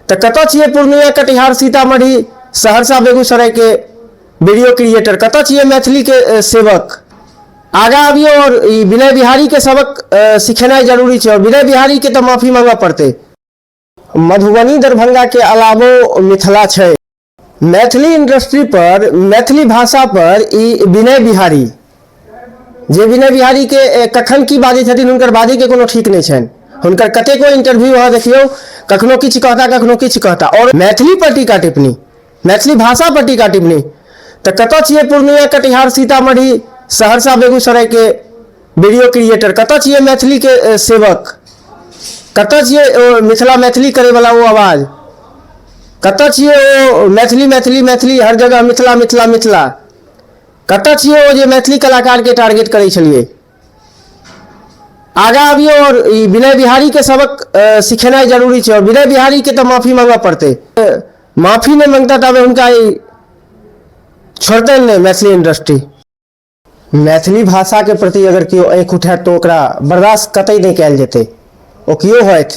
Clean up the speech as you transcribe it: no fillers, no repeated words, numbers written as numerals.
तऽ कतऽ छियै पूर्णिया, कटिहार, सीतामढ़ी, सहरसा, बेगूसरायके वीडियो क्रिएटर? कतऽ छियै मैथिलीके सेवक? आगाँ अबियौ आओर ई विनय बिहारीके सबक सिखेनाइ जरूरी छै, आओर विनय बिहारीके तऽ माफी मांगऽ पड़तै। मधुबनी, दरभंगाके अलावो मिथिला छै। मैथिली इंडस्ट्री पर, मैथिली भाषा पर ई विनय बिहारी, जे विनय बिहारीके कखन की बाजै छथिन, हुनकर बाजैके कोनो ठीक नहि छनि। हुनकर कतेको इंटरव्यू अहाँ देखियौ, कखनो किछु कहता, कखनो किछु कहता, आओर मैथिली पर टीका टिप्पणी, मैथिली भाषा पर टीका टिप्पणी। तऽ कतऽ छियै पूर्णिया, कटिहार, सीतामढ़ी, सहरसा, बेगूसरायके वीडियो क्रिएटर? कतऽ छियै मैथिलीके सेवक? कतऽ छियै ओ मिथिला मैथिली करैवला ओ आवाज? कतऽ छियै ओ मैथिली, मैथिली, मैथिली, हर जगह मिथिला, मिथिला, मिथिला? कतऽ छियै ओ जे मैथिली कलाकारके टारगेट करै छलियै? आगाँ अबियौ आओर ई विनय बिहारीके सबक सिखेनाइ जरूरी छै, आओर विनय बिहारीके तऽ माफी मांगऽ पड़तै। माफी नहि मांगता ताबे हुनका ई छोड़तनि नहि मैथिली इंडस्ट्री। मैथिली भाषाके प्रति अगर केओ आँखि उठायत तऽ ओकरा बर्दाश्त कतई नहि कयल जेतै, ओ केओ होथि।